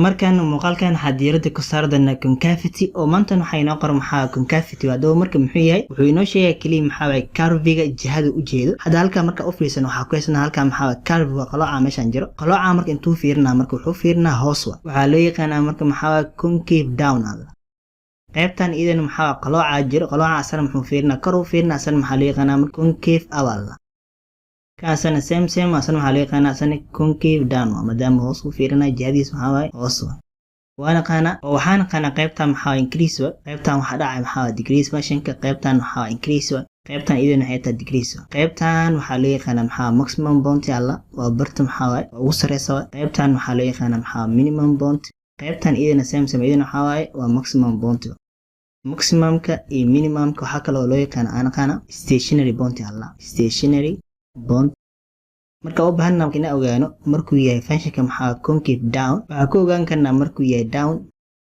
Markan muuqaalkan waxaa diiradda ku saari doonaa concavity, oo maantan waxaa inoo qoran maxaa concavity. Haddaba marka muxuu yahay? Wuxuu inoo sheegaya keliya maxaa waye curve-iga jihada u jeedo. Hadda halkaa marka u fiirsan, waxaa ku haysanaa halkaa maxaa waye curve, waa qalooca meeshaan jiro. Qalooca marka intuu fiirinaa? Marka wuxuu fiirinaa hoos. Wa waxaa loo yaqaanaa marka maxaa waye concave down. Alla qaybtan idan maxaa qalooca jiro, qalooca asana muxuu fiirinaa? Kor u fiirinaa. Asana maxaa loo yaqaanaa marka? Concave up. Alla kaasana same same, asana waxaa loo yaqaanaa asana concave down, waa maadaama hoos u fiirinaa, jihadiis maxaa waaye? Hoos waa. Waa naqaanaa oo waxaa naqaanaa qaybtan maxaa waa increase wa, qaybtan waxaa dhacay maxaa waa decrease functionka, qaybtan waxaa waa increase wa, qaybtan idan waxay tahay decrease wa. Qaybtan waxaa loo yaqaanaa maxaa maximum point. Alla waa barta maxaa waaye waa ugu sareysa wa. Qaybtan waxaa loo yaqaanaa maxaa minimum point. Qaybtan idana same same, idana waxaa waaye waa maximum point. Maximumka iyo minimumka waxaa kaloo loo yaqaana aan naqaana stationary point. Alla stationary point. Marka u baahanna inaan ogaano markuu yahay functionka maxaa concave down, waxaa ku ogaan karnaa markuu yahay down,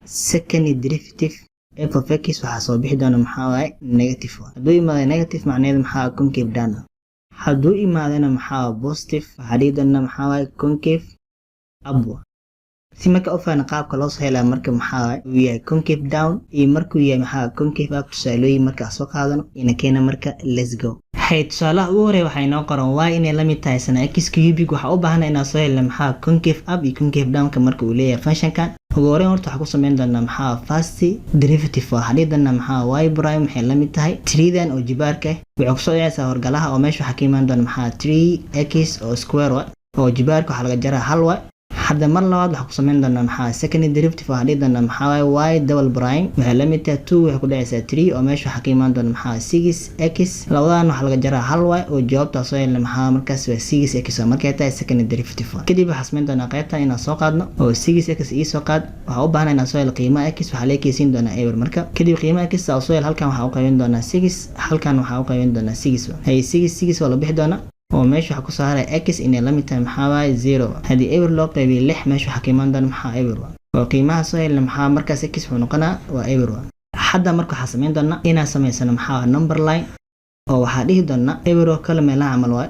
second derivative f of x waxaa soo bixi doona maxaa waaye negative. Hadduu imaado negative, macnaheedu maxaa concave down. Hadduu imaadana maxaa positive, waxaa dhihi doona maxaa waaye concave up. Si marka u fahna qaabka loo soo helaa marka maxaa waaye uu yahay concave down iyo markuu yahay maxaa concave up, tusaalooyin markaa soo qaadano ina keena. Marka let's go. Hay, tusaalaha ugu horeeya waxaa inoo qoran y inay la mid tahay sana x cubic. Waxaa u baahana inaan soo helna maxaa concave up iyo concave downka marka uu leeyahay functionkan. Ugu horeyn horta waxaa ku sameyn doonaa maxaa first derivative. Waxaa dhihi doonaa maxaa y prime waxay la mid tahay three-dan oo jibaarka ah, waxay kusoo dhacaysaa horgalaha, oo meesha waxaa ka imaan doona maxaa three x oo square wa, oo jibaarka waxaa laga jaraa hal wa. Hadda mar labaad waxaa ku sameyn doonaa maxaa second derivative. Waxaa dhihi doonaa maxaa waaye y double prime waxay la mid tahay two, waxay ku dhacaysaa three, oo meesha waxaa ka imaan doona maxaa six x. Labadan waxaa laga jaraa hal y, oo jawaabtaa soo helna maxaa markaas waa six x oo markay tahay second derivative. Kadib waxaa sameyn doonaa qaybtan inaan soo qaadno, oo six x ii soo qaad. Waxaa u baahan inaan soo helo qiimaha x, waxaa la ekeysiin doonaa eber. Marka kadib qiimaha x aa soo hel, halkan waxaa u qaybin doonaa six, halkan waxaa u qaybin doonaa six. Hay, six six waa la bixi doonaa, oo meesha waxaa kusoo haray x inay la mid tahay maxaa waaye zero. Haddii eber loo qaybiyo lix, meesha waxaa ka imaan doona maxaa eber, oo qiimaha soo helna maxaa markaas x wuxuu noqonaa waa eber. Hadda marka waxaa sameyn doonaa inaan samaysano maxaa number line, oo waxaa dhihi doonaa eber oo kale meelaha camal waaye.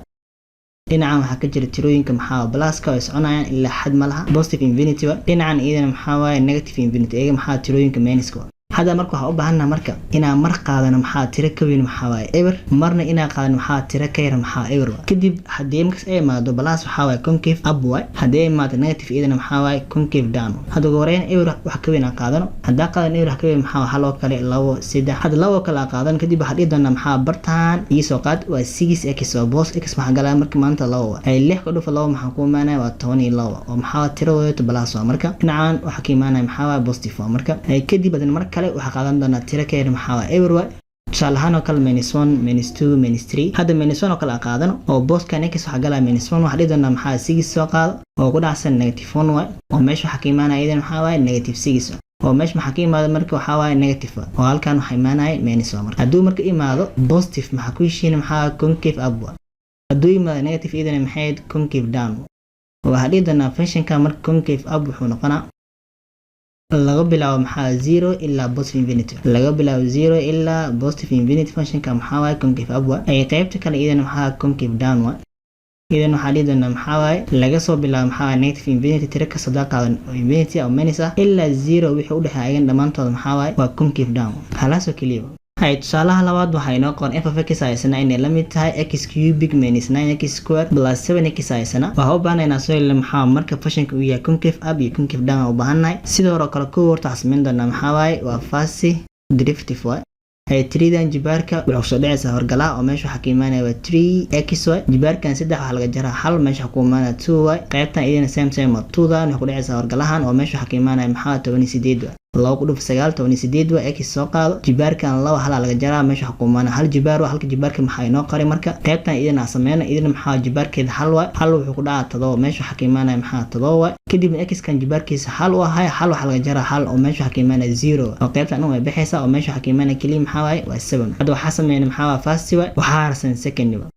Dhinacan waxaa ka jira tirooyinka maxaa pluska oo ay soconayaan ilaa xad ma laha, positive infinity wa. Dhinacan iyadana maxaa waaye negative infinity, iyaga maxaa tirooyinka minuska. Hadda marka waxaa u baahannaha marka inaan mar qaadano maxaa tiro ka weyn maxaa waaye eber, marna inaan qaadano maxaa tiro ka yar maxaa eber. Kadib haddii markas ay imaado plus, waxaa waaye concave up waay. Haddii ay imaado negative, iyadana maxaa waaye concave down. Hadda ugu horeyn eber wax ka weyn aan qaadano. Haddaa qaadano eber wax ka weyn, maxaa hal oo kale, labo, saddex, hadda labo kale aan qaadano. Kadib waxaa dhihi doonaa maxaa bartaan iisoo qaad waa six x, oo boos x maxaa galaya marka maanta labo wa. Ay, lix ku dhufa labo maxaa ku imaanaya? Waa 12, oo maxaa tiro wadato plus waa. Marka dhinacan waxaa ka imaanaya maxaa waaye positive waa. Marka kadib hadana mar kale waxaa qaadan doonaa tiro ka yar maxaa waa eber waay. Tusaale ahaan oo kale minus one, minus two, minus three. Hadda minus one oo kale aan qaadano, oo booskan x waxaa galaya minus one. Waxaa dhihi doonaa maxaa six soo qaado, oo ku dhacsan negative one waay, oo meesha waxaa ka imaanaya iyadan maxaa waaye negative six, oo meesha maxaa ka imaada marka? Waxaa waaye negative, oo halkan waxaa imaanaya minus waa. Marka hadduu marka imaado positive, maxaa ku heshiina maxaa concave up waay. Hadduu imaado negative, iyadana maxay concave down. Waxaa dhihi doonaa functionka marka concave up wuxuu noqonaa laga bilaabo maxaa zero ilaa positive infinity. Laga bilaabo zero ilaa positive infinity functionka maxaa waaye concave up waay. Ay, qaybta kale iyadana maxaa concave down waay. Idan waxaa dhihi doonaa maxaa waaye laga soo bilaabo maxaa waaye negative infinity, tiro kasta hadaa qaadan oo infinity oo minus ah ilaa zero, wixii u dhexeeya ayagan dhammaantooda maxaa waaye waa concave down, halaasoo keliya. Hay, tusaalaha labaad waxaa inoo qoran f of x haysana inay la mid tahay x cubic minus 9x square plus 7x haysana. Waxaa u baahanay inaan soo helno maxaa marka functionka uu yahay concave up iyo concave down u baahannahay. Sidoo hore oo kale, kow horta waxaa samayn doonaa maxaa waaye waa first derivative waay. Hay, three-dan jibaarka wuxuu kusoo dhacaysaa horgalaha, oo meesha waxaa ka imaanaya waa three x y. Jibaarkan saddex waxaa laga jaraa hal, meesha waxaa ku imaanaya two y. Qaybtan iyadana same same waa two-dan waxay ku dhacaysaa horgalahan, oo meesha waxaa ka imaanaya maxaa 18 wa. Laba ku dhuf sagaal 18 wa. X soo qaado, jibaarkan laba halaa laga jaraa, meesha waxaa ku imaanaya hal jibaar wa. Halka jibaarka maxaa inoo qoray? Marka qaybtan iyadana aan sameyno, iyadana maxaa jibaarkeeda hal waay, hal wuxuu ku dhacaa todoba, meesha waxaa ka imaanaya maxaa todoba waay. Kadibna x kan jibaarkiisa hal u ahay, hal waxaa laga jaraa hal, oo meesha waxaa ka imaanaya zero, oo qaybtan dhan way baxaysaa, oo meesha waxaa ka imaanaya keliya maxaa waaye waa seven. Hadda waxaa sameynay maxaa waa first waay, waxaa harsan second waay.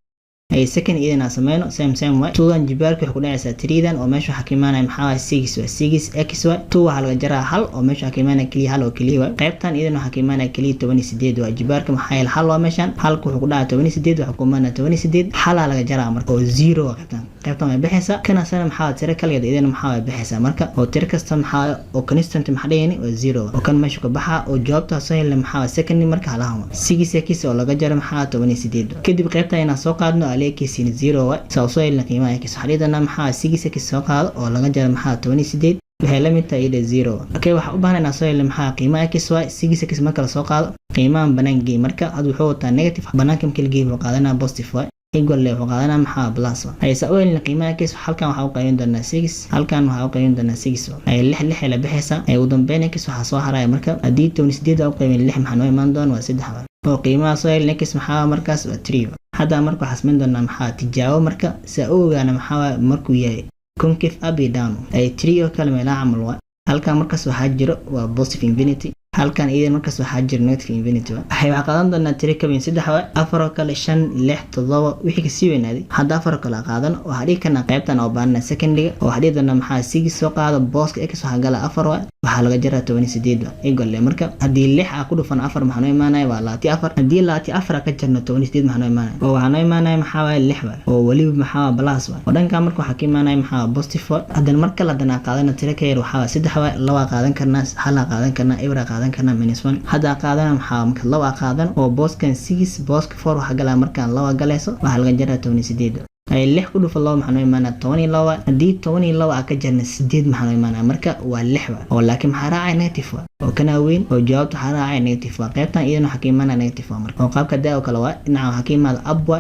Ay second iyadana sameyno, same same way. Twodan jibaarka waxay ku dhacaysaa threedan, oo meesha waxaa ka imaanaya maxaa waay? Six waay, six x waay. Two waxaa laga jaraa hal, oo meesha waxaa ka imaanaya keliya hal oo keliya waay. Qaybtan iyadana waxaa ka imaanaya keliya 18 waay. Jibaarka maxaa yeele hal waa meeshan, halka wuxuu ku dhacaa 18, waxaa ku imaanaya 18, halaa laga jaraa marka oo zero waa. Qaybtan way bixaysaa. Kana sana maxaa tiro kaligeed iyadana maxaa way bixaysaa marka, oo tiro kasta maxaa oo constant maxaa dhigayni waa zero, oo kan meesha ka baxa, oo jawaabta soo helna maxaa second marka halahan waa six x oo laga jaro maxaa 18. Kadib qaybta inaan soo qaadno aleekisiin zero waay. Saa soo helna qiimaha x, waxaa dhihi doonaa maxaa six x soo qaado oo laga jaro maxaa 18, waxay la mid tahay ida zero. Okay, waxaa u baahan inaan soo helno maxaa qiimaha x y. Six x marka la soo qaado, qiimahan banaan geey. Marka hadda wuxuu wataa negative, banaanka marka la geey wuxuu qaadanaa positive y, equal le wuxuu qaadanaa maxaa plus y. Haysa u helna qiimaha x, halkan waxaa u qaybin doonaa six, halkan waxaa u qaybin doonaa six. Ay lix lix la bixaysaa. Ay ugu dambeyn x waxaa soo haraya marka haddii 18 u qaybin lix, maxaa noo imaan doona? Waa saddex oo qiimaha soo helna x maxaa markaas waa three. Hadda marka waxaa samayn doonaa maxaa tijaabo marka si u ogaana maxaa markuu yahay concave up iyo down. Ay three oo kale meelaha camal waa. Halkan markaas waxaa jiro waa positive infinity, halkan iyada markaas waxaa jiro negative infinity. Waxay qaadan doonaa tiro ka weyn saddex waay, afar oo kale, shan, lix, toddoba, wixii kasii weynaaday. Hadda afar oo kale qaadan, waxaa dhigi karnaa qaybtan oo baanana secondiga, oo waxaa dhihi doonaa maxaa six soo qaado, booska x waxaa gala afar waay, waxaa laga jaraa 18 waay, equal marka haddii lix aa ku dhufan afar, maxaa noo imaanaya? Waa 24. Haddii 24 ka jarno 18, maxaa noo imaanaya? Oo waxaa noo imaanaya maxaa waay? Lix waay, oo weliba maxaa plus waay, oo dhankan marka waxaa ka imaanaya maxaa positive waay. Haddana mar kale haddana qaadana tiro ka yar, waxaa waay saddex waay, laba qaadan karnaa, halaa qaadan karnaa, ibra qaadan karnaa, minus one. Hadda qaadana maxaa marka laba qaadan, oo booskan six, booska four waxaa galaa markaan laba galayso, waxaa laga jaraa 18. Ay lix ku dhufo laba, maxaa noo imaanaa? 12. Haddii 12 aa ka jarna sideed, maxaa noo imaanaa marka? Waa lix wa, oo laakiin maxaa raacaya? Negative wa, oo kana weyn, oo jawaabta waxaa raacaya negative wa. Qaybtan iyadana waxaa ka imaanaya negative wa marka, oo qaabka daa oo kale waa dhinaca waxaa ka imaada up wa,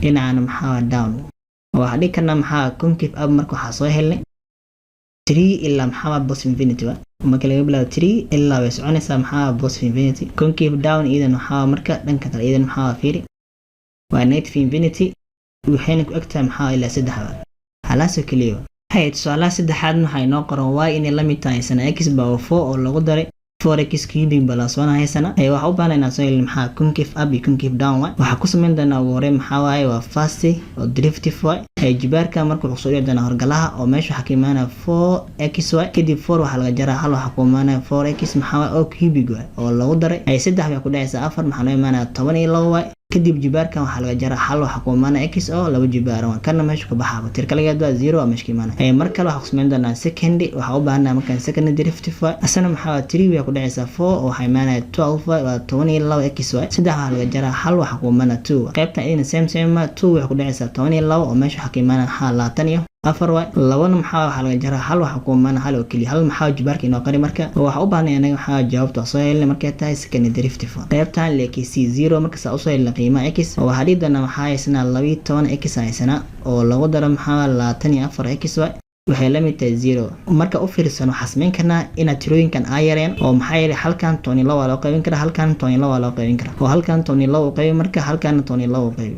dhinacana maxaa waa down, oo waxaa dhigi karnaa maxaa concave up. Marka waxaa soo helnay three ilaa maxaa positive infinity wa, marka laga bilaabo three ilaa way soconaysaa maxaa positive infinity. Concave down iyadan waxaa marka dhanka kale iyadan maxaa fiiri waa negative infinity, waxayna ku egtahay maxaa ilaa saddex wa, halaasoo keliya. Hay tusaalaha saddexaad waxaa inoo qoran y inay la mid tahay sana x power four oo lagu daray four x cubic plus one haysana. Ee waxaa u baahan inaan soo helin maxaa concave up iyo concave down waay. Waxaa ku samayn doonaa ugu horreyn maxaa waaye? Waa first oo derivative waay. Ee jibaarka marka wuxuu soo dhici doonaa horgalaha, oo meesha waxaa ka imaanaya four x waay. Kadib four waxaa laga jaraa hal, waxaa ku imaanaya four x maxaa waay oo cubic waay, oo lagu daray ay saddex waxay ku dhacaysaa afar, maxaa noo imaanaya? 12 waay. Kadib jibaarkan waxaa laga jaraa hal, waxaa ku imaanaya x oo laba jibaaran waa, kana meesha ka baxaaba tirka laga waa zero waa meesha ka imaanaya. Ee mar kale waxaa ku samayn doonaa second, waxaa u baahanaa markaan second derivative waay. Asana maxaa waa three waxay ku dhacaysaa four, oo waxaa imaanaya 12 waay, waa 12 x waay. Saddex waxaa laga jaraa hal, waxaa ku imaanaya two. Qaybtan idina same same ma two waxay ku dhacaysaa 12, oo meesha waxaa ka imaanaya maxaa 24 waay. Labana maxaa waxaa laga jaraa hal, waxaa ku imaanaya hal oo keliya. Hal maxaa jibaarka inoo qari marka, oo waxaa u baahnay anaga maxaa jawaabta soo helnay markay tahay second derivative. Qaybtan leekisi zero marka saa usoo helnay qiimaha x, oo waxaa dhihi doonaa maxaa haysanaa? 12 x haysanaa, oo lagu daro maxaa 24 x waay, waxay la mid tahay zero. Marka u fiirsan waxaa samayn karnaa inaad tirooyinkan aa yareen, oo maxaa yeelay halkan 12 waa loo qaybin karaa, halkan 12 waa loo qaybin karaa, oo halkan 12 u qaybi marka, halkan 12 u qaybi,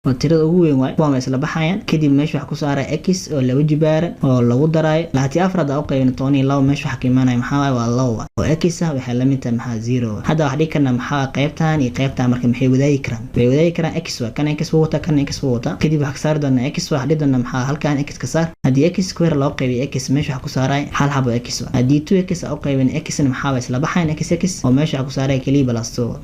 oo tirada ugu weyn waay. Kuwan way isla baxayaan. Kadib meesha waxa kusoo haray x oo laba jibaaran oo lagu daraayo 24. Hadda u qaybin 12, meesha waxa ka imaanaya maxaa waay? Waa labo waay, oo x ah waxay la mid tahay maxaa zero. Hadda waxaa dhigi karnaa maxaa qaybtan iyo qaybtan marka maxay wadaagi karaan? Way wadaagi karaan x waay. Kan x wuu wataa, kan x wuu wataa. Kadib waxaa ka saari doonaa x. Waxaa dhihi doonaa maxaa halkan x ka saar. Haddii x square loo qaybiyo x, meesha waxa ku saaray hal xabo x waay. Haddii two x u qaybin x na maxaa way isla baxayan x x, oo meesha waxa ku saaray keliya plus two,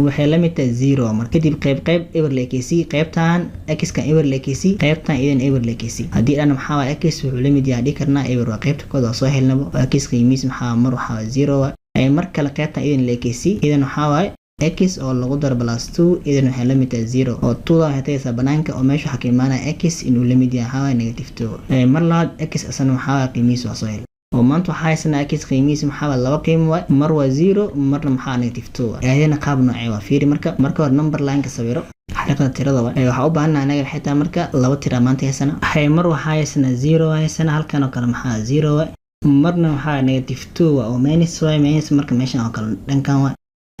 waxay la mid tahay zero. Marka kadib qayb qayb eber la ekeysi, qaybtan x kan eber la ekeysi, qaybtan idan eber la ekeysi. Haddii dhan maxaa waa x wuxuu la mid yahay dhihi karnaa eber waa. Qaybta kood waa soo helnaba, oo x qiimihiis maxaa mar waxaa waa zero waa. Ay mar kale qaybtan idan la ekeysi, idan waxaa waaye x oo lagu daro plus two, idan waxay la mid tahay zero, oo twoda waxay tagaysaa banaanka, oo meesha waxaa ka imaanaya x inuu la mid yahay waxaa waaye negative two. Mar labaad x asana maxaa waaye qiimihiis waa soo hel, oo maanta waxaa haysanaa x qiimihiisa maxaa waa laba qiimo waay, mar waa zero, marna maxaa negative two waay. Ayadana qaab noocee waa? Fiiri marka, marka hore number line-ka sawiro, xariiqda tirada waay. Waxaa u baahanaa anaga xitaa marka laba tira maanta haysana. Waxay mar waxaa haysanaa zero haysana, halkan oo kale maxaa zero waay, marna waxaa negative two waa, oo minus waay, minus marka meeshan oo kale dhankan waay.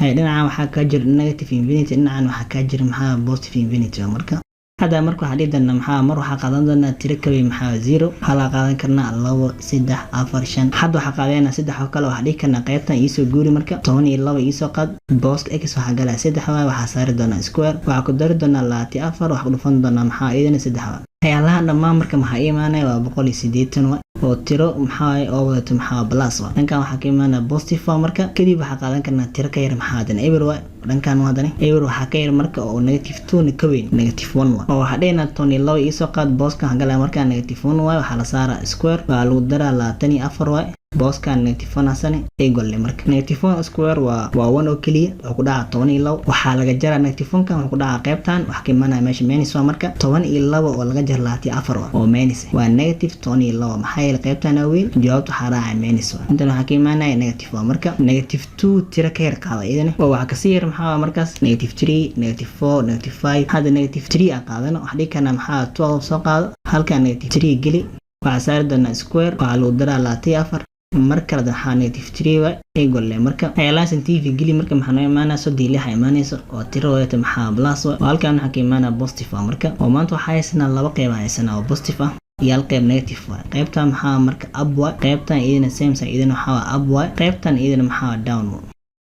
Dhinacan waxaa kaa jira negative infinity, dhinacan waxaa kaa jira maxaa positive infinity waa marka. Hadda marka waxaa dhihi doonaa maxaa? Mar waxaa qaadan doonaa tiro ka weyn maxaa zero. Halaa qaadan karnaa, labo, saddex, afar, shan. Hadda waxaa qaadanaa saddex oo kale. Waxaa dhihi karnaa qaybtan iisoo guuri, marka 12 iisoo qaad. Booska x waxaa galaya saddex waay. Waxaa saari doonaa square, waxaa ku dari doonaa 24, waxaa ku dhufan doonaa maxaa iyadana saddex waay. Waxyaalahan dhammaan marka maxaa imaanaya? Waa 180 waay, oo tiro maxaa oo wadato maxaa plus wa. Dhankan waxaa ka imaanaya positive wa. Marka kadib waxaa qaadan karnaa tiro ka yar maxaa hadana eber waay. Dhankan hadana eber waxaa ka yar marka oo negative two na ka weyn negative one waay, oo waxaa dhihinaa 12 iisoo qaad. Booskan waxaa galaya markaa negative one waay. Waxaa la saaraa square, waxaa lagu daraa 24 waay. Booskan negative one hasane equal. Marka negative one square waa one oo keliya. Wuxuu ku dhacaa 12. Waxaa laga jaraa negative one kan, wuxuu ku dhacaa qaybtan. Waxaa ka imaanaya meesha minus waa. Marka 12 oo laga jara 24 waa oo minus, waa negative 12. Maxaa yeelay qaybtan weyn, jawaabta waxaa raacaya minus waa. Intan waxaa ka imaanaya negative waa. Marka negative two tiro ka yar qaada iyadana, oo waxaa kasii yar maxaa waa markaas negative three, negative four, negative five. Hadda negative three aan qaadano. Waxaa dhihi karnaa maxaa 12 soo qaado, halkaa negative three geli, waxaa saari doonaa square, waxaa lagu daraa 24. Mar kale waxaa negative three wa equal. Marka waxyaalahaas tv geli, marka maxaa noo imaanaya? 36 imaanayso, oo tiro wadata maxaa plus wa, oo halkan waxaa ka imaanaya positive ah. Marka oo maanta waxaa haysanaa laba qeyb haysanaa oo positive ah iyo hal qeyb negative wa. Qeybtan maxaa marka up wa, qeybtan iyadana same side, iyadana waxaa waa up wa, qeybtan iyadana maxaa down wa.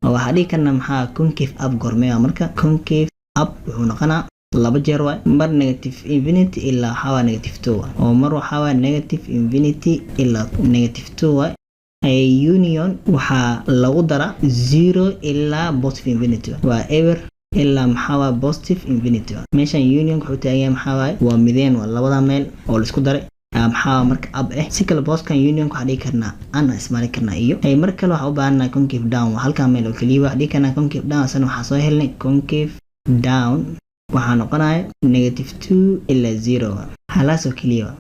Oo waxaa dhihi karnaa maxaa concave up gormee? Marka concave up wuxuu noqonaa laba jeer waay: mar negative infinity ilaa waxaa waa negative two waay, oo mar waxaa waa negative infinity ilaa negative two waay. Union waxaa lagu daraa zero ilaa positive infinity, waa eber ilaa maxaa waa positive infinity. Meeshan union wuxuu taagan yahay maxaa waaye? Waa mideen, waa labada meel oo la isku daray maxaa marka up eh. Si kale booskan union waxaa dhihi karnaa an isticmaali karnaa iyo ay. Mar kale waxaa u baahannahay concave down, waa halkan meel oo keliya. Waxaa dhihi karnaa concave down asana. Waxaa soo helnay concave down waxaa noqonaya negative two ilaa zero, halaas oo keliya.